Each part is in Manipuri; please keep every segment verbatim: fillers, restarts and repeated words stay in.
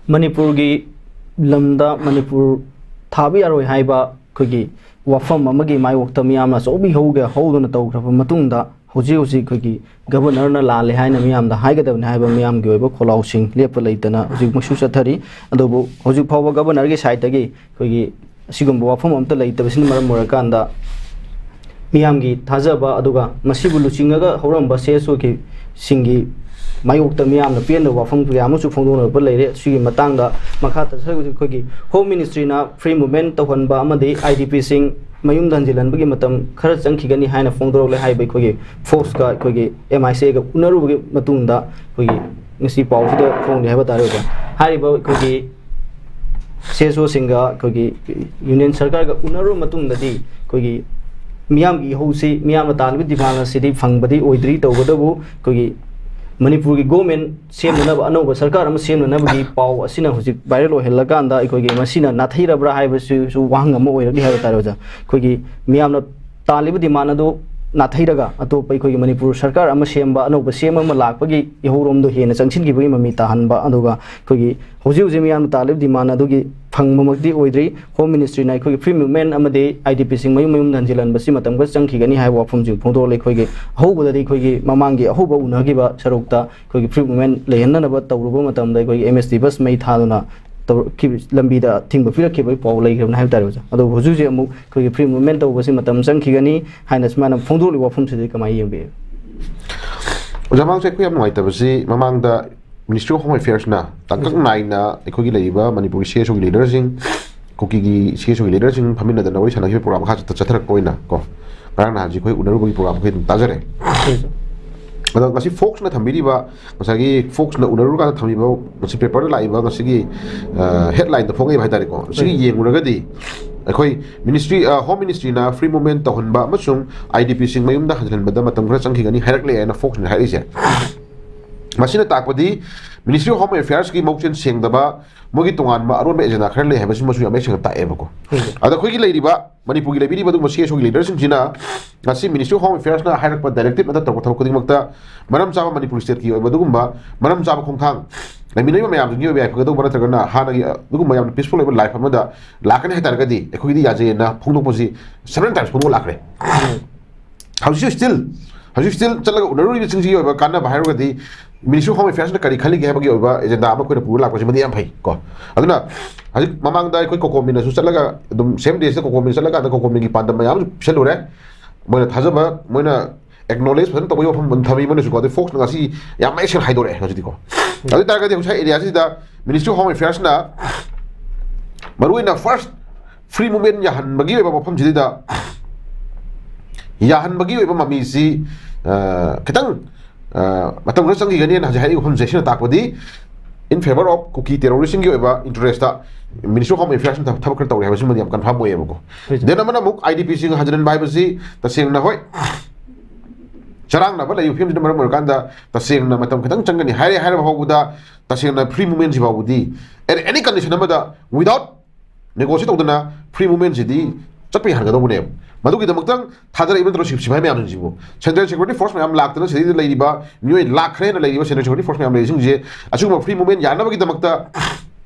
ꯃꯅꯤꯄꯨꯔꯒꯤ ꯂꯝꯗ ꯃꯅꯤꯄꯨꯔ ꯊꯥꯕ ꯌꯥꯔꯣꯏ ꯍꯥꯏꯕ ꯑꯩꯈꯣꯏꯒꯤ ꯋꯥꯐꯝ ꯑꯃꯒꯤ ꯃꯥꯌꯣꯛꯇ ꯃꯤꯌꯥꯝꯅ ꯑꯆꯧꯕ ꯏꯍꯧꯒ ꯍꯧꯗꯨꯅ ꯇꯧꯈ꯭ꯔꯕ ꯃꯇꯨꯡꯗ, ꯍꯧꯖꯤꯛ ꯍꯧꯖꯤꯛ ꯑꯩꯈꯣꯏꯒꯤ ꯒꯕꯔꯅꯔꯅ ꯂꯥꯜꯂꯦ ꯍꯥꯏꯅ ꯃꯤꯌꯥꯝꯗ ꯍꯥꯏꯒꯗꯕꯅꯤ ꯍꯥꯏꯕ ꯃꯤꯌꯥꯝꯒꯤ ꯑꯣꯏꯕ ꯈꯣꯜꯂꯥꯎꯁꯤꯡ ꯂꯦꯞꯄ ꯂꯩꯇꯅ ꯍꯧꯖꯤꯛꯃꯛꯁꯨ ꯆꯠꯊꯔꯤ꯫ ꯑꯗꯨꯕꯨ ꯍꯧꯖꯤꯛ ꯐꯥꯎꯕ ꯒꯕꯔꯅꯔꯒꯤ ꯁꯥꯏꯠꯇꯒꯤ ꯑꯩꯈꯣꯏꯒꯤ ꯑꯁꯤꯒꯨꯝꯕ ꯋꯥꯐꯝ ꯑꯃꯠꯇ ꯂꯩꯇꯕꯁꯤꯅ ꯃꯔꯝ ꯑꯣꯏꯔꯀꯥꯟꯗ, ꯃꯤꯌꯥꯝꯒꯤ ꯊꯥꯖꯕ, ꯑꯗꯨꯒ ꯃꯁꯤꯕꯨ ꯂꯨꯆꯤꯡꯉꯒ ꯍꯧꯔꯝꯕ ꯁꯤ ꯑꯦꯁ ꯑꯣꯒꯤ ꯁꯤꯡꯒꯤ ꯃꯥꯌꯣꯛꯇ ꯃꯤꯌꯥꯝꯅ ꯄꯦꯟꯗꯕ ꯋꯥꯐꯝ ꯀꯌꯥ ꯑꯃꯁꯨ ꯐꯣꯡꯗꯣꯛꯅꯔꯛꯄ ꯂꯩꯔꯦ꯫ ꯁꯤꯒꯤ ꯃꯇꯥꯡꯗ ꯃꯈꯥ ꯇꯥꯊꯕꯗ ꯑꯩꯈꯣꯏꯒꯤ ꯍꯣꯝ ꯃꯤꯅꯤꯁꯇ꯭ꯔꯤꯅ ꯐ꯭ꯔꯤ ꯃꯨꯚꯃꯦꯟ ꯇꯧꯍꯟꯕ ꯑꯃꯗꯤ ꯑꯥꯏ ꯗꯤ ꯄꯤꯁꯤꯡ ꯃꯌꯨꯝꯗ ꯍꯟꯖꯤꯜꯍꯟꯕꯒꯤ ꯃꯇꯝ ꯈꯔ ꯆꯪꯈꯤꯒꯅꯤ ꯍꯥꯏꯅ ꯐꯣꯡꯗꯣꯔꯛꯂꯦ ꯍꯥꯏꯕ ꯑꯩꯈꯣꯏꯒꯤ ꯐꯣꯛꯁꯀ ꯑꯩꯈꯣꯏꯒꯤ ꯑꯦꯝ ꯑꯥꯏ ꯁꯤ ꯑꯦꯒ ꯎꯅꯔꯨꯕꯒꯤ ꯃꯇꯨꯡꯗ ꯑꯩꯈꯣꯏꯒꯤ ꯉꯁꯤ ꯄꯥꯎꯁꯤꯗ ꯐꯣꯡꯂꯤ ꯍꯥꯏꯕ ꯇꯥꯔꯦ ꯑꯣꯖꯥ꯫ ꯍꯥꯏꯔꯤꯕ ꯑꯩꯈꯣꯏꯒꯤ ꯁꯤ ꯑꯦꯁ ꯑꯣꯁꯤꯡꯒ ꯑꯩꯈꯣꯏꯒꯤ ꯌꯨꯅꯤꯌꯟ ꯁꯔꯀꯥꯔꯒ ꯎꯅꯔꯨꯕ ꯃꯇꯨꯡꯗꯗꯤ ꯑꯩꯈꯣꯏꯒꯤ ꯃꯤꯌꯥꯝꯒꯤ ꯏꯍꯧꯁꯤ, ꯃꯤꯌꯥꯝꯅ ꯇꯥꯜꯂꯤꯕ ꯗꯤꯃꯥꯟ ꯑꯁꯤꯗꯤ ꯐꯪꯕꯗꯤ ꯑꯣꯏꯗ꯭ꯔꯤ꯫ ꯇꯧꯕꯇꯕꯨ ꯑꯩꯈꯣꯏꯒꯤ ꯃꯅꯤꯄꯨꯔꯒꯤ ꯒꯣꯔꯃꯦꯟ ꯁꯦꯝꯅꯅꯕ, ꯑꯅꯧꯕ ꯁꯔꯀꯥꯔ ꯑꯃ ꯁꯦꯝꯅꯅꯕꯒꯤ ꯄꯥꯎ ꯑꯁꯤꯅ ꯍꯧꯖꯤꯛ ꯚꯥꯏꯔꯦꯜ ꯑꯣꯏꯍꯜꯂꯀꯥꯟꯗ ꯑꯩꯈꯣꯏꯒꯤ ꯃꯁꯤꯅ ꯅꯥꯊꯩꯔꯕ꯭ꯔꯥ ꯍꯥꯏꯕꯁꯤꯁꯨ ꯋꯥꯍꯪ ꯑꯃ ꯑꯣꯏꯔꯛꯂꯤ ꯍꯥꯏꯕ ꯇꯥꯔꯦ ꯑꯣꯖꯥ꯫ ꯑꯩꯈꯣꯏꯒꯤ ꯃꯤꯌꯥꯝꯅ ꯇꯥꯜꯂꯤꯕ ꯗꯤꯃꯥꯟ ꯑꯗꯨ ꯅꯥꯊꯩꯔꯒ ꯑꯇꯣꯞꯄ ꯑꯩꯈꯣꯏꯒꯤ ꯃꯅꯤꯄꯨꯔ ꯁꯔꯀꯥꯔ ꯑꯃ ꯁꯦꯝꯕ, ꯑꯅꯧꯕ ꯁꯤ ꯑꯦꯝ ꯑꯃ ꯂꯥꯛꯄꯒꯤ ꯏꯍꯧꯔꯣꯝꯗꯣ ꯍꯦꯟꯅ ꯆꯪꯁꯤꯟꯈꯤꯕꯒꯤ ꯃꯃꯤ ꯇꯥꯍꯟꯕ, ꯑꯗꯨꯒ ꯑꯩꯈꯣꯏꯒꯤ ꯍꯧꯖꯤꯛ ꯍꯧꯖꯤꯛ ꯃꯤꯌꯥꯝꯅ ꯇꯥꯜꯂꯤꯕ ꯗꯤꯃꯥꯟ ꯑꯗꯨꯒꯤ ꯐꯪꯕꯃꯛꯇꯤ ꯑꯣꯏꯗ꯭ꯔꯤ꯫ ꯍꯣꯝ ꯃꯤꯅꯤꯁꯇ꯭ꯔꯤꯅ ꯑꯩꯈꯣꯏꯒꯤ ꯐ꯭ꯔꯤ ꯃꯨꯚꯃꯦꯟ ꯑꯃꯗꯤ ꯑꯥꯏ ꯗꯤ ꯄꯤꯁꯤꯡ ꯃꯌꯨꯝ ꯃꯌꯨꯝꯗ ꯍꯟꯖꯤꯜꯍꯟꯕꯁꯤ ꯃꯇꯝ ꯈꯔ ꯆꯪꯈꯤꯒꯅꯤ ꯍꯥꯏꯕ ꯋꯥꯐꯝꯁꯤꯡ ꯐꯣꯡꯗꯣꯔꯛꯂꯤ꯫ ꯑꯩꯈꯣꯏꯒꯤ ꯑꯍꯧꯕꯗꯗꯤ ꯑꯩꯈꯣꯏꯒꯤ ꯃꯃꯥꯡꯒꯤ ꯑꯍꯧꯕ ꯎꯅꯈꯤꯕ ꯁꯔꯨꯛꯇ ꯑꯩꯈꯣꯏꯒꯤ ꯐ꯭ꯔꯤ ꯃꯨꯚꯃꯦꯟ ꯂꯩꯍꯟꯅꯅꯕ ꯇꯧꯔꯨꯕ ꯃꯇꯝꯗ ꯑꯩꯈꯣꯏꯒꯤ ꯑꯦꯝ ꯑꯦꯁ ꯇꯤ ꯕꯁ ꯃꯩ ꯊꯥꯗꯨꯅ ꯇꯧꯔꯛꯈꯤꯕ, ꯂꯝꯕꯤꯗ ꯑꯊꯤꯡꯕ ꯄꯤꯔꯛꯈꯤꯕꯒꯤ ꯄꯥꯎ ꯂꯩꯈ꯭ꯔꯕꯅꯤ ꯍꯥꯏꯕ ꯇꯥꯔꯦ ꯑꯣꯖꯥ꯫ ꯑꯗꯨꯕꯨ ꯍꯧꯖꯤꯛ ꯍꯧꯖꯤꯛ ꯑꯃꯨꯛ ꯑꯩꯈꯣꯏꯒꯤ ꯐ꯭ꯔꯤ ꯃꯨꯚꯃꯦꯟ ꯇꯧꯕꯁꯤ ꯃꯇꯝ ꯆꯪꯈꯤꯒꯅꯤ ꯍꯥꯏꯅ ꯁꯨꯃꯥꯏꯅ ꯐꯣꯡꯗꯣꯛꯂꯤꯕ ꯋꯥꯐꯝꯁꯤꯗꯤ ꯀꯃꯥꯏꯅ ꯌꯦꯡꯕꯤꯕꯒꯦ? ꯑꯣꯖꯥ, ꯃꯃꯥꯡꯁꯨ ꯑꯩꯈꯣꯏ ꯌꯥꯝ ꯅꯨꯡꯉꯥꯏꯇꯕꯁꯤ, ꯃꯃꯥꯡꯗ ꯃꯤꯅꯤꯁꯇ꯭ꯔꯤ ꯑꯣꯐ ꯍꯣꯝ ꯑꯦꯐꯤꯌꯔꯁꯅ ꯇꯥꯡꯀꯛ ꯅꯥꯏꯅ ꯑꯩꯈꯣꯏꯒꯤ ꯂꯩꯔꯤꯕ ꯃꯅꯤꯄꯨꯔꯒꯤ ꯁꯤ ꯑꯦꯁ ꯑꯣꯒꯤ ꯂꯤꯗꯔꯁꯤꯡ, ꯀꯨꯀꯤꯒꯤ ꯁꯤ ꯑꯦꯁ ꯑꯣꯒꯤ ꯂꯤꯗꯔꯁꯤꯡ ꯐꯝꯃꯤꯟꯅꯗꯅ ꯋꯥꯔꯤ ꯁꯥꯟꯅꯈꯤꯕ ꯄ꯭ꯔꯣꯒ꯭ꯔꯥꯝ ꯃꯈꯥ ꯆꯠꯊ-, ꯆꯠꯊꯔꯛꯄ ꯑꯣꯏꯅ ꯀꯣ, ꯉꯔꯥꯡ ꯅꯍꯥꯟꯁꯤ ꯑꯩꯈꯣꯏ ꯎꯅꯔꯨꯕꯒꯤ ꯄ꯭ꯔꯣꯒ꯭ꯔꯥꯝ ꯑꯩꯈꯣꯏ ꯑꯗꯨꯝ ꯇꯥꯖꯔꯦ꯫ ꯑꯗꯣ ꯉꯁꯤ ꯐꯣꯛꯁꯅ ꯊꯝꯕꯤꯔꯤꯕ, ꯉꯁꯥꯏꯒꯤ ꯐꯣꯛꯁꯅ ꯎꯅꯔꯨꯔꯀꯥꯟꯗ ꯊꯝꯃꯤꯕ ꯉꯁꯤ ꯄꯦꯄꯔꯗ ꯂꯥꯛꯏꯕ ꯉꯁꯤꯒꯤ, ꯑ, ꯍꯦꯗꯂꯥꯏꯟꯗ ꯐꯣꯡꯉꯛꯏꯕ ꯍꯥꯏ ꯇꯥꯔꯦꯀꯣ, ꯁꯤꯒꯤ ꯌꯦꯡꯂꯨꯔꯒꯗꯤ ꯑꯩꯈꯣꯏ ꯃꯤꯅꯤꯁꯇ꯭ꯔꯤ, ꯑ, ꯍꯣꯝ ꯃꯤꯅꯤꯁꯇ꯭ꯔꯤꯅ ꯐ꯭ꯔꯤ ꯃꯨꯚꯃꯦꯟ ꯇꯧꯍꯟꯕ ꯑꯃꯁꯨꯡ ꯑꯥꯏ ꯗꯤ ꯄꯤꯁꯤꯡ ꯃꯌꯨꯝꯗ ꯍꯟꯖꯤꯜꯍꯟꯕꯗ ꯃꯇꯝ ꯈꯔ ꯆꯪꯈꯤꯒꯅꯤ ꯍꯥꯏꯔꯛꯂꯦ ꯍꯥꯏꯅ ꯐꯣꯛꯁꯅ ꯍꯥꯏꯔꯛꯏꯁꯦ꯫ ꯃꯁꯤꯅ ꯇꯥꯛꯄꯗꯤ ꯃꯤꯅꯤꯁꯇ꯭ꯔꯤ ꯑꯣꯐ ꯍꯣꯝ ꯑꯦꯐꯤꯌꯔꯁꯀꯤ ꯃꯑꯣꯡ ꯁꯦꯡꯗꯕ, ꯃꯣꯏꯒꯤ ꯇꯣꯉꯥꯟꯕ ꯑꯔꯣꯟꯕ ꯑꯦꯖꯦꯟꯗꯥ ꯈꯔ ꯂꯩ ꯍꯥꯏꯕꯁꯤꯃꯁꯨ ꯌꯥꯝ ꯃꯌꯦꯛ ꯁꯦꯡꯅ ꯇꯥꯛꯑꯦꯕꯀꯣ꯫ ꯑꯗ ꯑꯩꯈꯣꯏꯒꯤ ꯂꯩꯔꯤꯕ ꯃꯅꯤꯄꯨꯔꯒꯤ ꯂꯩꯕꯤꯔꯤꯕ ꯑꯗꯨꯒꯨꯝꯕ ꯁꯤ ꯑꯦꯁ ꯑꯣꯒꯤ ꯂꯤꯗꯔꯁꯤꯡꯁꯤꯅ ꯉꯁꯤ ꯃꯤꯅꯤꯁꯇ꯭ꯔꯤ ꯑꯣꯐ ꯍꯣꯝ ꯑꯦꯐꯤꯌꯔꯁꯅ ꯍꯥꯏꯔꯛꯄ ꯗꯥꯏꯔꯦꯛꯇꯤꯞ ꯅꯠꯇ꯭ꯔꯒ ꯇꯧꯔꯛꯄ ꯊꯕꯛ ꯈꯨꯗꯤꯡꯃꯛꯇ ꯃꯔꯝ ꯆꯥꯕ ꯃꯅꯤꯄꯨꯔ ꯁ꯭ꯇꯦꯠꯀꯤ ꯑꯣꯏꯕ ꯑꯗꯨꯒꯨꯝꯕ ꯃꯔꯝ ꯆꯥꯕ ꯈꯣꯡꯊꯥꯡ ꯂꯩꯃꯤꯟꯅꯔꯤꯕ ꯃꯌꯥꯝꯗꯨꯒꯤ ꯑꯣꯏꯕ ꯌꯥꯏꯐꯒꯗꯧꯕ ꯅꯠꯇ꯭ꯔꯒꯅ ꯍꯥꯟꯅꯒꯤ ꯑꯗꯨꯒꯨꯝꯕ ꯌꯥꯝꯅ peaceful ꯑꯣꯏꯕ life ꯑꯃꯗ ꯂꯥꯛꯀꯅꯤ ꯍꯥꯏ ꯇꯥꯔꯒꯗꯤ ꯑꯩꯈꯣꯏꯒꯤꯗꯤ ꯌꯥꯖꯩꯌꯦꯅ ꯐꯣꯡꯗꯣꯛꯄꯁꯤ several times ꯐꯣꯡꯗꯣꯛ ꯂꯥꯛꯈ꯭ꯔꯦ꯫ ꯍꯧꯖꯤꯛꯁꯨ still ꯍꯧꯖꯤꯛ still ꯆꯠꯂꯒ ꯎꯅꯔꯨꯔꯤꯕꯁꯤꯡꯁꯤꯒꯤ ꯑꯣꯏꯕ ꯀꯥꯟꯅꯕ ꯍꯥꯏꯔꯒꯗꯤ Ministry of Home Affairsꯅ ꯀꯔꯤ ꯈꯜꯂꯤꯒꯦ ꯍꯥꯏꯕꯒꯤ ꯑꯣꯏꯕ agenda ꯑꯃ ꯑꯩꯈꯣꯏꯅ ꯄꯨꯔ ꯂꯥꯛꯄꯁꯤꯃꯗꯤ ꯌꯥꯝ ꯐꯩ ꯀꯣ꯫ ꯑꯗꯨꯅ ꯍꯧꯖꯤꯛ ꯃꯃꯥꯡꯗ ꯑꯩꯈꯣꯏ COCOMIꯅꯁꯨ ꯆꯠꯂꯒ ꯑꯗꯨꯝ same dayꯁꯤꯗ COCOMIꯅ ꯆꯠꯂꯀꯥꯟꯗ COCOMIꯒꯤ ꯄꯥꯟꯗꯝ ꯃꯌꯥꯝ ꯑꯃꯁꯨ ꯄꯤꯁꯜꯂꯨꯔꯦ꯫ ꯃꯣꯏꯅ ꯊꯥꯖꯕ, ꯃꯣꯏꯅ acknowledge ꯐꯖꯅ ꯇꯧꯕꯒꯤ ꯋꯥꯐꯝ ꯑꯗꯨꯝ ꯊꯝꯃꯤ ꯃꯣꯏꯅꯁꯨꯀꯣ꯫ ꯑꯗꯩ Foxꯅ ꯉꯁꯤ ꯌꯥꯝ ꯃꯌꯦꯛ ꯁꯦꯡꯅ ꯍꯥꯏꯗꯣꯔꯛꯑꯦ ꯍꯧꯖꯤꯛꯇꯤꯀꯣ꯫ ꯑꯗꯨ ꯑꯣꯏ ꯇꯥꯔꯒꯗꯤ ꯉꯁꯥꯏ areaꯁꯤꯗ Ministry of Home Affairsꯅ ꯃꯔꯨꯑꯣꯏꯅ first free movement ꯌꯥꯍꯟꯕꯒꯤ ꯑꯣꯏꯕ ꯋꯥꯐꯝꯁꯤꯗ ꯌꯥꯍꯟꯕꯒꯤ ꯑꯣꯏꯕ ꯃꯃꯤꯁꯤ, ꯑ, ꯈꯤꯇꯪ, ꯑ, ꯃꯇꯝ ꯈꯔ ꯆꯪꯈꯤꯒꯅꯤꯅ ꯍꯧꯖꯤꯛ ꯍꯥꯏꯔꯤꯕ ꯋꯥꯐꯝꯁꯦ, ꯁꯤꯅ ꯇꯥꯛꯄꯗꯤ in favour of Kuki terroristꯁꯤꯡꯒꯤ ꯑꯣꯏꯕ interestꯇ Ministry of Home Affairsꯅ ꯊꯕꯛ ꯈꯔ ꯇꯧꯔꯦ ꯍꯥꯏꯕꯁꯤꯃꯗꯤ ꯌꯥꯝ confirm ꯑꯣꯏꯌꯦꯕꯀꯣ꯫ ꯍꯣꯏ, ꯁꯥꯔ꯫ Then ꯑꯃꯅ ꯑꯃꯨꯛ IDPꯁꯤꯡ ꯍꯟꯖꯤꯟꯍꯟꯕ ꯍꯥꯏꯕꯁꯤ ꯇꯁꯦꯡꯅ ꯍꯣꯏ, ꯆꯔꯥꯡꯅꯕ ꯂꯩꯕ ꯐꯤꯕꯝꯁꯤꯅ ꯃꯔꯝ ꯑꯣꯏꯔꯀꯥꯟꯗ ꯇꯁꯦꯡꯅ ꯃꯇꯝ ꯈꯤꯇꯪ ꯆꯪꯒꯅꯤ ꯍꯥꯏꯔꯦ ꯍꯥꯏꯔꯕ ꯐꯥꯎꯕꯗ ꯇꯁꯦꯡꯅ free movementꯁꯤ ꯐꯥꯎꯕꯗꯤ at any condition ꯑꯃꯗ without negotiate ꯇꯧꯗꯅ free movementꯁꯤꯗꯤ ꯆꯠꯄ ꯌꯥꯍꯟꯒꯗꯧꯕꯅꯦꯕ꯫ ꯃꯗꯨꯒꯤꯗꯃꯛꯇꯪ ꯊꯥꯗꯔꯛꯏꯕ ꯅꯠꯇ꯭ꯔꯣ ꯁꯤ-, ꯁꯤꯐꯥꯏ ꯃꯌꯥꯝꯁꯤꯡꯁꯤꯕꯨ? Central Security Force ꯃꯌꯥꯝ ꯂꯥꯛꯇꯅ ꯁꯤꯗꯩꯗ ꯂꯩꯔꯤꯕ ꯃꯤꯑꯣꯏ ꯂꯥꯛ ꯈꯔ ꯍꯦꯟꯅ ꯂꯩꯔꯤꯕ Central Security Force ꯃꯌꯥꯝ ꯂꯩꯔꯤꯁꯤꯡꯁꯦ ꯑꯁꯤꯒꯨꯝꯕ free movement ꯌꯥꯅꯕꯒꯤꯗꯃꯛꯇ,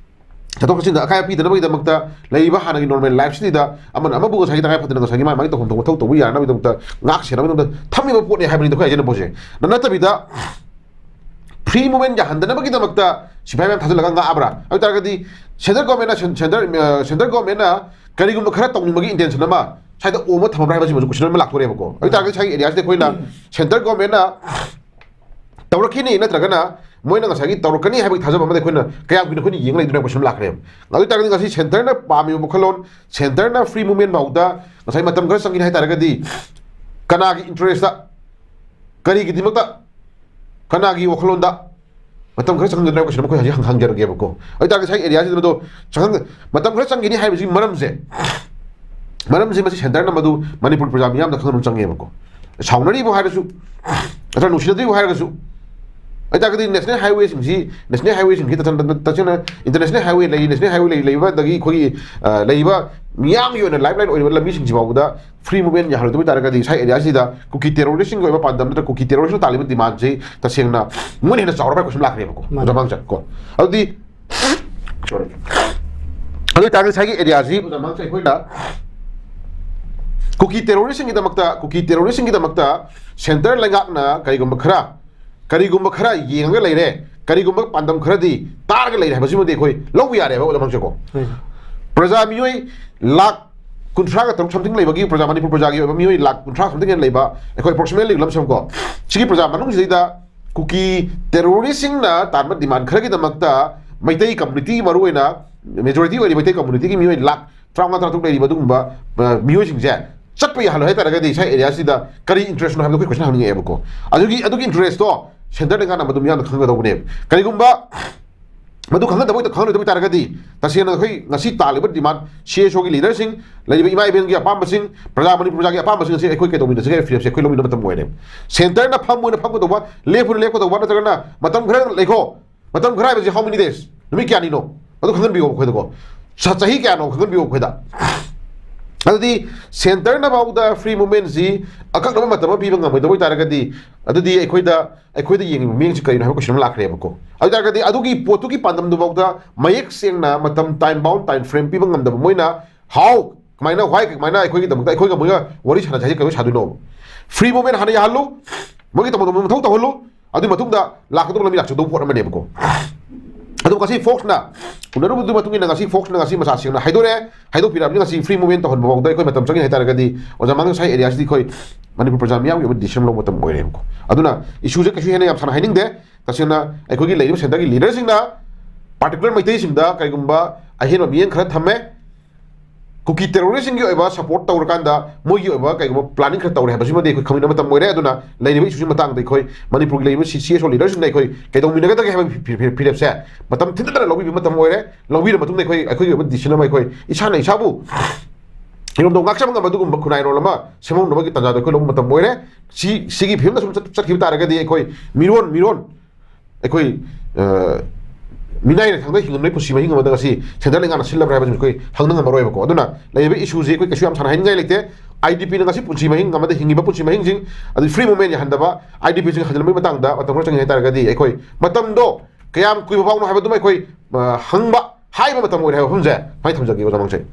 ꯆꯠꯊꯣꯛ ꯆꯠꯁꯤꯟꯗ ꯑꯀꯥꯏꯕ ꯄꯤꯗꯅꯕꯒꯤꯗꯃꯛꯇ ꯂꯩꯔꯤꯕ ꯍꯥꯟꯅꯒꯤ normal lifeꯁꯤꯗ ꯑꯃꯅ ꯑꯃꯕꯨ ꯉꯁꯥꯏꯒꯤ ꯇꯉꯥꯏ ꯐꯗꯅ ꯉꯁꯥꯏꯒꯤ ꯃꯥꯒꯤ ꯃꯥꯒꯤ ꯇꯧꯐꯝ ꯊꯣꯛꯄ ꯃꯊꯧ ꯇꯧꯕ ꯌꯥꯅꯕꯒꯤꯗꯃꯛꯇ, ꯉꯥꯛ ꯁꯦꯟꯅꯕꯒꯤꯗꯃꯛꯇ ꯊꯝꯃꯤꯕ ꯄꯣꯠꯅꯤ ꯍꯥꯏꯕꯅꯤꯗ ꯑꯩꯈꯣꯏ ꯍꯥꯏꯖꯅꯤꯡꯕ ꯄꯣꯠꯁꯦ꯫ ꯅ-, ꯅꯠꯇꯕꯤꯗ free movement ꯌꯥꯍꯟꯗꯅꯕꯒꯤꯗꯃꯛꯇ ꯁꯤꯐꯥꯏ ꯃꯌꯥꯝ ꯊꯥꯖꯤꯜꯂꯒ ꯉꯥꯛꯑꯕ꯭ꯔꯥ? ꯑꯗꯨ ꯑꯣꯏ ꯇꯥꯔꯒꯗꯤ central governmentꯅ, cen-, central, ꯑ, central governmentꯅ ꯀꯔꯤꯒꯨꯝꯕ ꯈꯔ ꯇꯧꯅꯤꯡꯕꯒꯤ intention ꯑꯃ ꯁ꯭ꯋꯥꯏꯗ ꯑꯣꯝꯕ ꯊꯝꯃꯕ꯭ꯔꯥ ꯍꯥꯏꯕꯁꯤꯃꯁꯨ question ꯑꯃ ꯂꯥꯛꯇꯣꯔꯦꯕꯀꯣ꯫ ꯑꯗꯨ ꯑꯣꯏ ꯇꯥꯔꯒꯗꯤ ꯁ꯭ꯋꯥꯏꯒꯤ areaꯁꯤꯗ ꯑꯩꯈꯣꯏꯅ central governmentꯅ ꯇꯧꯔꯛꯈꯤꯅꯤ ꯅꯠꯇ꯭ꯔꯒꯅ ꯃꯣꯏꯅ ꯉꯁꯥꯏꯒꯤ ꯇꯧꯔꯛꯀꯅꯤ ꯍꯥꯏꯕꯒꯤ ꯊꯥꯖꯕ ꯑꯃꯗ ꯑꯩꯈꯣꯏꯅ ꯀꯌꯥꯝ ꯀꯨꯏꯅ ꯑꯩꯈꯣꯏꯅ ꯌꯦꯡ ꯂꯩꯗꯣꯏꯅꯣ ꯍꯥꯏꯕ question ꯑꯃ ꯂꯥꯛꯈ꯭ꯔꯦꯕ꯫ ꯑꯗꯨ ꯑꯣꯏ ꯇꯥꯔꯒꯗꯤ ꯉꯁꯤ centreꯅ ꯄꯥꯝꯃꯤꯕ ꯋꯥꯈꯜꯂꯣꯟ, centreꯅ free movement ꯐꯥꯎꯗ ꯉꯁꯥꯏ ꯃꯇꯝ ꯈꯔ ꯆꯪꯒꯅꯤ ꯍꯥꯏ ꯇꯥꯔꯒꯗꯤ ꯀꯅꯥꯒꯤ interestꯇ, ꯀꯔꯤꯒꯤꯗꯃꯛꯇ, ꯀꯅꯥꯒꯤ ꯋꯥꯈꯜꯂꯣꯟꯗ ꯃꯇꯝ ꯈꯔ ꯆꯪꯒꯗ꯭ꯔꯥ question ꯑꯃ ꯑꯩꯈꯣꯏ ꯍꯧꯖꯤꯛ ꯍꯪ-, ꯍꯪꯖꯔꯒꯦꯕꯀꯣ꯫ ꯑꯗꯨ ꯑꯣꯏ ꯇꯥꯔꯒꯗꯤ ꯉꯁꯥꯏ areaꯁꯤꯗ ꯃꯗꯨ ꯆꯪꯍꯟ-, ꯃꯇꯝ ꯈꯔ ꯆꯪꯒꯅꯤ ꯍꯥꯏꯕꯁꯤꯒꯤ ꯃꯔꯝꯁꯦ, ꯃꯔꯝꯁꯤ ꯃꯁꯤ centreꯅ ꯃꯗꯨ ꯃꯅꯤꯄꯨꯔ ꯄ꯭ꯔꯖꯥ ꯃꯤꯌꯥꯝꯗ ꯈꯪꯍꯟꯕ ꯆꯪꯉꯦꯕꯀꯣ꯫ ꯁꯥꯎꯅꯔꯤꯕꯨ ꯍꯥꯏꯔꯁꯨ, ꯅꯠꯇ꯭ꯔꯒ ꯅꯨꯡꯁꯤꯅꯗ꯭ꯔꯤꯕꯨ ꯍꯥꯏꯔꯒꯁꯨ, ꯑꯗꯨ ꯇꯥꯔꯒꯗꯤ ꯅꯦꯁꯅꯦꯜ ꯍꯥꯏꯋꯦꯁꯤꯡꯁꯤ, ꯅꯦꯁꯅꯦꯜ ꯍꯥꯏꯋꯦꯁꯤꯡꯁꯤ ꯇꯁꯦꯡꯅ, ꯇꯁꯦꯡꯅ ꯏꯟꯇꯔꯅꯦꯁꯅꯦꯜ ꯍꯥꯏꯋꯦ ꯂꯩꯔꯤ, ꯅꯦꯁꯅꯦꯜ ꯍꯥꯏꯋꯦ ꯂꯩ-, ꯂꯩꯕ, ꯑꯗꯒꯤ ꯑꯩꯈꯣꯏꯒꯤ, ꯑ, ꯂꯩꯔꯤꯕ ꯃꯤꯌꯥꯝꯒꯤ ꯑꯣꯏꯅ ꯂꯥꯏꯐ ꯂꯥꯏꯟ ꯑꯣꯏꯔꯤꯕ ꯂꯝꯕꯤꯁꯤꯡꯁꯤ ꯐꯥꯎꯕꯗ ꯐ꯭ꯔꯤ ꯃꯨꯚꯃꯦꯟ ꯌꯥꯍꯜꯂꯣꯏꯗꯕ ꯑꯣꯏꯇꯥꯔꯒꯗꯤ ꯉꯁꯥꯏ ꯑꯦꯔꯤꯌꯥꯁꯤꯗ ꯀꯨꯀꯤ ꯇꯦꯔꯣꯔꯤꯁ꯭ꯠꯁꯤꯡꯒꯤ ꯑꯣꯏꯕ ꯄꯥꯟꯗꯝ ꯅꯠꯇ꯭ꯔꯒ ꯀꯨꯀꯤ ꯇꯦꯔꯣꯔꯤꯁ꯭ꯠꯅ ꯇꯥꯜꯂꯤꯕ ꯗꯤꯃꯥꯟꯁꯤ ꯇꯁꯦꯡꯅ ꯃꯣꯏꯅ ꯍꯦꯟꯅ ꯆꯥꯎꯔꯕ ꯀꯣꯏꯁꯟ ꯂꯥꯛꯀꯅꯦꯕꯀꯣ, ꯃꯥꯅꯦ꯫ ꯑꯣꯖꯥ ꯃꯥꯡꯖ ꯀꯣ꯫ ꯑꯗꯨꯗꯤ, ꯁꯣꯔꯤ꯫ ꯑꯗꯨ ꯑꯣꯏꯇꯥꯔꯒꯗꯤ ꯉꯁꯥꯏꯒꯤ ꯑꯦꯔꯤꯌꯥꯁꯤ ꯑꯣꯖꯥ ꯃꯥꯡꯖ ꯑꯩꯈꯣꯏꯅ ꯀꯨꯀꯤ ꯇꯦꯔꯣꯔꯤꯁ꯭ꯠꯁꯤꯡꯒꯤꯗꯃꯛꯇ, ꯀꯨꯀꯤ ꯇꯦꯔꯣꯔꯤꯁ꯭ꯠꯁꯤꯡꯒꯤꯗꯃꯛꯇ ꯁꯦꯟꯇꯔ ꯂꯩꯉꯥꯛꯅ ꯀꯔꯤꯒꯨꯝꯕ ꯈꯔ, ꯀꯔꯤꯒꯨꯝꯕ ꯈꯔ ꯌꯦꯡꯉꯒ ꯂꯩꯔꯦ, ꯀꯔꯤꯒꯨꯝꯕ ꯄꯥꯟꯗꯝ ꯈꯔꯗꯤ ꯇꯥꯔꯒ ꯂꯩꯔꯦ ꯍꯥꯏꯕꯁꯤꯃꯗꯤ ꯑꯩꯈꯣꯏ ꯂꯧꯕ ꯌꯥꯔꯦꯕ, ꯑꯣꯖꯥ ꯃꯥꯡꯖꯀꯣ꯫ ꯍꯣꯏ꯫ ꯄ꯭ꯔꯖꯥ ꯃꯤꯑꯣꯏ ꯂꯥꯈ ꯀꯨꯟꯊ꯭ꯔꯥꯒ ꯇꯔꯨꯛ something ꯂꯩꯕꯒꯤ ꯄ꯭ꯔꯖꯥ, ꯃꯅꯤꯄꯨꯔ ꯄ꯭ꯔꯖꯥꯒꯤ ꯑꯣꯏꯕ ꯃꯤꯑꯣꯏ ꯂꯥꯈ ꯀꯨꯟꯊ꯭ꯔꯥ something ꯍꯦꯟꯅ ꯂꯩꯕ ꯑꯩꯈꯣꯏ approximately ꯂꯝꯁꯝꯀꯣ, ꯁꯤꯒꯤ ꯄ꯭ꯔꯖꯥ ꯃꯅꯨꯡꯁꯤꯗꯩꯗ ꯀꯨꯀꯤ ꯇꯦꯔꯣꯔꯤꯁ꯭ꯠꯁꯤꯡꯅ ꯇꯥꯟꯕ ꯗꯤꯃꯥꯟ ꯈꯔꯒꯤꯗꯃꯛꯇ ꯃꯩꯇꯩ ꯀꯝꯃꯨꯅꯤꯇꯤ, ꯃꯔꯨꯑꯣꯏꯅ ꯃꯦꯖꯣꯔꯤꯇꯤ ꯑꯣꯏꯔꯤꯕ ꯃꯩꯇꯩ ꯀꯝꯃꯨꯅꯤꯇꯤꯒꯤ ꯃꯤꯑꯣꯏ ꯂꯥꯈ ꯇꯔꯥꯃꯉꯥ ꯇꯔꯥꯇꯔꯨꯛ ꯂꯩꯔꯤꯕ ꯑꯗꯨꯒꯨꯝꯕ, ꯑ, ꯃꯤꯑꯣꯏꯁꯤꯡꯁꯦ ꯆꯠꯄ ꯌꯥꯍꯜꯂꯣꯏ ꯍꯥꯏ ꯇꯥꯔꯒꯗꯤ ꯉꯁꯥꯏ ꯑꯦꯔꯤꯌꯥꯁꯤꯗ ꯀꯔꯤ ꯏꯟꯇꯔꯦꯁꯅꯣ ꯍꯥꯏꯕꯗꯣ ꯑꯩꯈꯣꯏ ꯀꯣꯏꯁꯟ ꯍꯪꯅꯤꯡꯉꯛꯑꯦꯕꯀꯣ꯫ ꯑꯗꯨꯒꯤ, ꯑꯗꯨꯒꯤ ꯏꯟꯇꯔꯦꯁꯇꯣ ꯁꯦꯟꯇꯔꯗ ꯉꯥꯟꯅ ꯃꯗꯨ ꯃꯤꯌꯥꯝꯅ ꯈꯪꯒꯗꯧꯕꯅꯦꯕ꯫ ꯀꯔꯤꯒꯨꯝꯕ ꯃꯗꯨ ꯈꯪꯍꯟꯗꯕ ꯑꯣꯏ-, ꯈꯪꯍꯟꯗꯕ ꯑꯣꯏ ꯇꯥꯔꯒꯗꯤ ꯇꯁꯦꯡꯅ ꯑꯩꯈꯣꯏ ꯉꯁꯤ ꯇꯥꯜꯂꯤꯕ ꯗꯤꯃꯥꯟ, ꯁꯤ ꯑꯦꯁ ꯑꯣꯒꯤ ꯂꯤꯗꯔꯁꯤꯡ, ꯂꯩꯔꯤꯕ ꯏꯃꯥ ꯏꯕꯦꯟꯒꯤ ꯑꯄꯥꯝꯕꯁꯤꯡ, ꯄ꯭ꯔꯖꯥ, ꯃꯅꯤꯄꯨꯔ ꯄ꯭ꯔꯖꯥꯒꯤ ꯑꯄꯥꯝꯕꯁꯤꯡ ꯑꯁꯤ ꯑꯩꯈꯣꯏ ꯀꯩꯗꯧꯃꯤꯟꯅꯁꯤꯒꯦ ꯍꯥꯏꯕ ꯐꯤꯔꯦꯞꯁꯦ ꯑꯩꯈꯣꯏ ꯂꯧꯃꯤꯟꯅꯕ ꯃꯇꯝ ꯑꯣꯏꯔꯦ꯫ ꯁꯦꯟꯇꯔꯅ ꯐꯝ ꯑꯣꯏꯅ ꯐꯝꯒꯗꯧꯕ, ꯂꯦꯞꯄ ꯑꯣꯏꯅ ꯂꯦꯞꯀꯗꯧꯕ, ꯅꯠꯇ꯭ꯔꯒꯅ ꯃꯇꯝ ꯈꯔ ꯂꯩꯈꯣ, ꯃꯇꯝ ꯈꯔ ꯍꯥꯏꯕꯁꯤ how many days? ꯅꯨꯃꯤꯠ ꯀꯌꯥꯅꯤꯅꯣ? ꯑꯗꯨ ꯈꯪꯍꯟꯕꯤꯌꯣ ꯑꯩꯈꯣꯏꯗꯀꯣ꯫ ꯆ-, ꯆꯍꯤ ꯀꯌꯥꯅꯣ ꯈꯪꯍꯟꯕꯤꯌꯣ ꯑꯩꯈꯣꯏꯗ꯫ ꯑꯗꯨꯗꯤ ꯁꯦꯟꯇꯔꯅ ꯐꯥꯎꯗ ꯐ꯭ꯔꯤ ꯃꯨꯚꯃꯦꯟꯁꯤ ꯑꯀꯛꯅꯕ ꯃꯇꯝ ꯑꯃ ꯄꯤꯕ ꯉꯝꯃꯣꯏꯗꯕ ꯑꯣꯏꯇꯥꯔꯒꯗꯤ, ꯑꯗꯨꯗꯤ ꯑꯩꯈꯣꯏꯗ, ꯑꯩꯈꯣꯏꯗ ꯌꯦꯡꯉꯤꯕ ꯃꯤꯠꯌꯦꯡꯁꯤ ꯀꯔꯤꯅꯣ ꯍꯥꯏꯕ ꯀꯣꯏꯁꯟ ꯑꯃ ꯂꯥꯛꯈ꯭ꯔꯦꯕꯀꯣ꯫ ꯑꯗꯨ ꯑꯣꯏꯇꯥꯔꯒꯗꯤ ꯑꯗꯨꯒꯤ ꯄꯣꯠꯇꯨꯒꯤ ꯄꯥꯟꯗꯝꯗꯨꯐꯥꯎꯗ ꯃꯌꯦꯛ ꯁꯦꯡꯅ ꯃꯇꯝ, time bound, time frame ꯄꯤꯕ ꯉꯝꯗꯕ ꯃꯣꯏꯅ how, ꯀꯃꯥꯏꯅ, why, ꯀꯃꯥꯏꯅ ꯑꯩꯈꯣꯏꯒꯤꯗꯃꯛꯇ, ꯑꯩꯈꯣꯏꯒ ꯃꯣꯏꯒ ꯋꯥꯔꯤ ꯁꯥꯟꯅꯁꯦ ꯍꯥꯏꯁꯦ ꯀꯩꯗꯧꯕꯩ ꯁꯥꯗꯣꯏꯅꯣ? ꯐ꯭ꯔꯤ ꯃꯨꯚꯃꯦꯟ ꯍꯥꯟꯅ ꯌꯥꯍꯜꯂꯨ, ꯃꯣꯏꯒꯤ ꯇꯧꯐꯝ ꯊꯣꯛꯄ ꯃꯊꯧ ꯇꯧꯍꯜꯂꯨ, ꯑꯗꯨꯒꯤ ꯃꯇꯨꯡꯗ ꯂꯥꯛꯀꯗꯧꯕ ꯂꯝꯕꯤ ꯂꯥꯛꯆꯗꯧꯕ ꯄꯣꯠ ꯑꯃꯅꯦꯕꯀꯣ꯫ ꯑꯗꯨ ꯉꯁꯤ ꯐꯣꯛꯁꯅ ꯎꯅꯔꯨꯕꯗꯨꯒꯤ ꯃꯇꯨꯡ ꯏꯟꯅ, ꯉꯁꯤ ꯐꯣꯛꯁꯅ ꯉꯁꯤ ꯃꯁꯥ ꯁꯦꯡꯅ ꯍꯥꯏꯗꯣꯔꯛꯑꯦ, ꯍꯥꯏꯗꯣꯛꯄꯤꯔꯛꯑꯕꯅꯤ꯫ ꯉꯁꯤ ꯐ꯭ꯔꯤ ꯃꯨꯚꯃꯦꯟ ꯇꯧꯍꯟꯕ ꯐꯥꯎꯗ ꯑꯩꯈꯣꯏ ꯃꯇꯝ ꯆꯪꯉꯤ ꯍꯥꯏꯇꯥꯔꯒꯗꯤ, ꯑꯣꯖꯥ ꯃꯥꯡꯖ ꯉꯁꯥꯏ ꯑꯦꯔꯤꯌꯥꯁꯤꯗꯤ ꯑꯩꯈꯣꯏ ꯃꯅꯤꯄꯨꯔ ꯄ꯭ꯔꯖꯥ ꯃꯤꯌꯥꯝꯒꯤ ꯑꯣꯏꯕ ꯗꯤꯁꯤꯖꯟ ꯂꯧꯕ ꯃꯇꯝ ꯑꯣꯏꯔꯦꯕꯀꯣ꯫ ꯑꯗꯨꯅ ꯏꯁꯨꯁꯦ ꯀꯩꯁꯨ ꯍꯦꯟꯅ ꯌꯥꯝ ꯁꯥꯟꯅ ꯍꯥꯏꯅꯤꯡꯗꯦ꯫ ꯇꯁꯦꯡꯅ ꯑꯩꯈꯣꯏꯒꯤ ꯂꯩꯔꯤꯕ ꯁꯦꯟꯇꯔꯒꯤ ꯂꯤꯗꯔꯁꯤꯡꯅ ꯄꯥꯔꯇꯤꯀꯨꯂꯔ ꯃꯩꯇꯩꯁꯤꯡꯗ ꯀꯔꯤꯒꯨꯝꯕ ꯑꯍꯦꯟꯕ ꯃꯤꯠꯌꯦꯡ ꯈꯔ ꯊꯝꯃꯦ, ꯀꯨꯀꯤ ꯇꯦꯔꯣꯔꯤꯁꯁꯤꯡꯒꯤ ꯑꯣꯏꯕ ꯁꯄꯣꯔꯠ ꯇꯧꯔꯀꯥꯟꯗ ꯃꯣꯏꯒꯤ ꯑꯣꯏꯕ ꯀꯩꯒꯨꯝꯕ ꯄ꯭ꯂꯥꯅꯤꯡ ꯈꯔ ꯇꯧꯔꯦ ꯍꯥꯏꯕꯁꯤꯃꯗꯤ ꯑꯩꯈꯣꯏ ꯈꯪꯃꯤꯟꯅꯕ ꯃꯇꯝ ꯑꯣꯏꯔꯦ꯫ ꯑꯗꯨꯅ ꯂꯩꯔꯤꯕ ꯏꯁꯨꯁꯤ ꯃꯇꯥꯡꯗ ꯑꯩꯈꯣꯏ ꯃꯅꯤꯄꯨꯔꯒꯤ ꯂꯩꯔꯤꯕ ꯁꯤ, ꯁꯤ ꯑꯦꯁ ꯑꯣ ꯂꯤꯗꯔꯁꯤꯡꯅ ꯑꯩꯈꯣꯏ ꯀꯩꯗꯧꯃꯤꯟꯅꯒꯗꯒꯦ ꯍꯥꯏꯕ ꯐꯤ-, ꯐꯤ-, ꯐꯤꯔꯦꯞꯁꯦ ꯃꯇꯝ ꯊꯤꯟꯊꯗꯅ ꯂꯧꯕꯤꯕ ꯃꯇꯝ ꯑꯣꯏꯔꯦ꯫ ꯂꯧꯕꯤꯔ ꯃꯇꯨꯡꯗ ꯑꯩꯈꯣꯏ, ꯑꯩꯈꯣꯏꯒꯤ ꯑꯣꯏꯕ ꯗꯤꯁꯤꯖꯟ ꯑꯃ ꯑꯩꯈꯣꯏ ꯏꯁꯥꯅ ꯏꯁꯥꯕꯨ ꯏꯔꯣꯝꯗꯣꯝ ꯉꯥꯛꯆꯕ ꯉꯝꯕ ꯑꯗꯨꯒꯨꯝꯕ ꯈꯨꯟꯅꯥꯏꯔꯣꯜ ꯑꯃ ꯁꯦꯝꯍꯧꯅꯕꯒꯤ ꯇꯥꯟꯖꯥꯗꯣ ꯑꯩꯈꯣꯏ ꯂꯧꯕ ꯃꯇꯝ ꯑꯣꯏꯔꯦ꯫ ꯁꯤ, ꯁꯤꯒꯤ ꯐꯤꯕꯝꯗ ꯁꯨꯝ ꯆꯠ-, ꯆꯠꯈꯤꯕ ꯇꯥꯔꯒꯗꯤ ꯑꯩꯈꯣꯏ ꯃꯤꯔꯣꯟ, ꯃꯤꯔꯣꯟ ꯑꯩꯈꯣꯏ ꯃꯤꯅꯥꯏꯅ ꯊꯪꯗ ꯍꯤꯡꯉꯝꯕꯒꯤ ꯄꯨꯟꯁꯤ ꯃꯍꯤꯡ ꯑꯃꯗ ꯉꯁꯤ ꯁꯦꯟꯇꯔ ꯂꯩꯉꯥꯛꯅ ꯁꯤꯜꯂꯕ꯭ꯔꯥ ꯍꯥꯏꯕꯁꯤ ꯑꯩꯈꯣꯏ ꯍꯪꯅ ꯉꯝꯃꯔꯣꯏꯕꯀꯣ꯫ ꯑꯗꯨꯅ ꯂꯩꯔꯤꯕ ꯏꯁꯨꯁꯤ ꯑꯩꯈꯣꯏ ꯀꯩꯁꯨ ꯌꯥꯝ ꯁꯥꯟꯅ ꯍꯥꯏꯅꯤꯡꯉꯥꯏ ꯂꯩꯇꯦ꯫ ꯑꯥꯏ ꯗꯤ ꯄꯤꯅ ꯉꯁꯤ ꯄꯨꯟꯁꯤ ꯃꯍꯤꯡ ꯑꯃꯗ ꯍꯤꯡꯉꯤꯕ ꯄꯨꯟꯁꯤ ꯃꯍꯤꯡꯁꯤꯡ, ꯑꯗꯨ ꯐ꯭ꯔꯤ ꯃꯨꯚꯃꯦꯟ ꯌꯥꯍꯟꯗꯕ, ꯑꯥꯏ ꯗꯤ ꯄꯤꯁꯤꯡ ꯍꯟꯖꯤꯟꯕꯒꯤ ꯃꯇꯥꯡꯗ ꯃꯇꯝ ꯈꯔ ꯆꯪꯉꯤ ꯍꯥꯏꯇꯥꯔꯒꯗꯤ, ꯑꯩꯈꯣꯏ ꯃꯇꯝꯗꯣ ꯀꯌꯥꯝ ꯀꯨꯏꯕ ꯐꯥꯎꯅꯣ ꯍꯥꯏꯕꯗꯨꯃ ꯑꯩꯈꯣꯏ ꯍꯪꯕ ꯍꯥꯏꯕ ꯃꯇꯝ ꯑꯣꯏꯔꯦ ꯍꯥꯏꯕ ꯋꯥꯐꯝꯁꯦ ꯁꯨꯃꯥꯏꯅ ꯊꯝꯖꯒꯦ, ꯑꯣꯖꯥ ꯃꯥꯡꯁꯩ꯫